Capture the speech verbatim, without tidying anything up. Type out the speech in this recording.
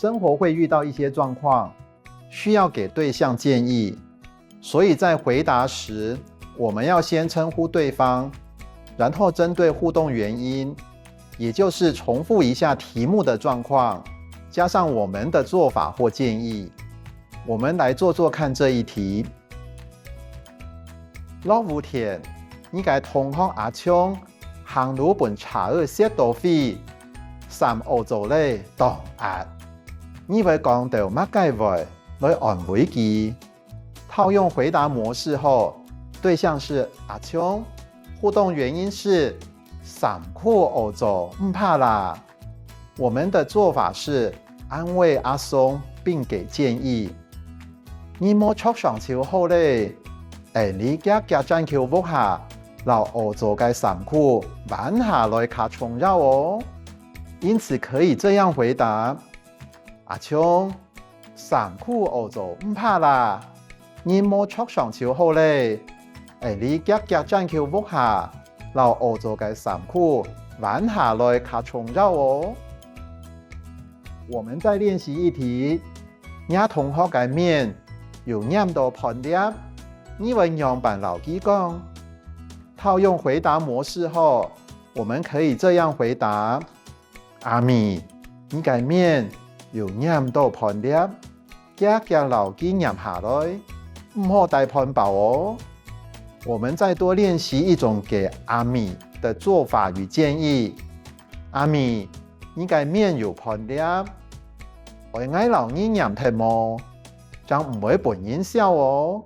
生活会遇到一些状况，需要给对象建议，所以在回答时，我们要先称呼对方，然后针对互动原因，也就是重复一下题目的状况，加上我们的做法或建议。我们来做做看这一题。落雨天，你个同学阿昌行路分車仔塞到飛，衫屙糟了，當閼。你會講兜麼个話來安慰佢？套用回答模式後，对象是阿昌，互动原因是衫褲屙糟，毋怕啦。我们的做法是安慰阿松，并给建议。你莫著傷就好了，𠊎俚遽遽轉去屋下，摎屙糟个衫褲換下來較重要哦。因此可以这样回答：阿昌，衫褲屙糟毋怕啦，你莫著傷就好了。𠊎俚遽遽轉去屋下，摎屙糟个衫褲換下來較重要哦。我们再练习一题。若同學个面有黏到飯粒，你會仰般摎佢講？套用回答模式後，我们可以这样回答：阿咪，你个面有黏到飯粒，遽遽摎佢黏下來，毋好帶飯包哦。我们再多练习一种给阿咪的做法与建议。阿咪，你个面有飯粒，愛𠊎摎你黏忒無？正毋會分人笑哦。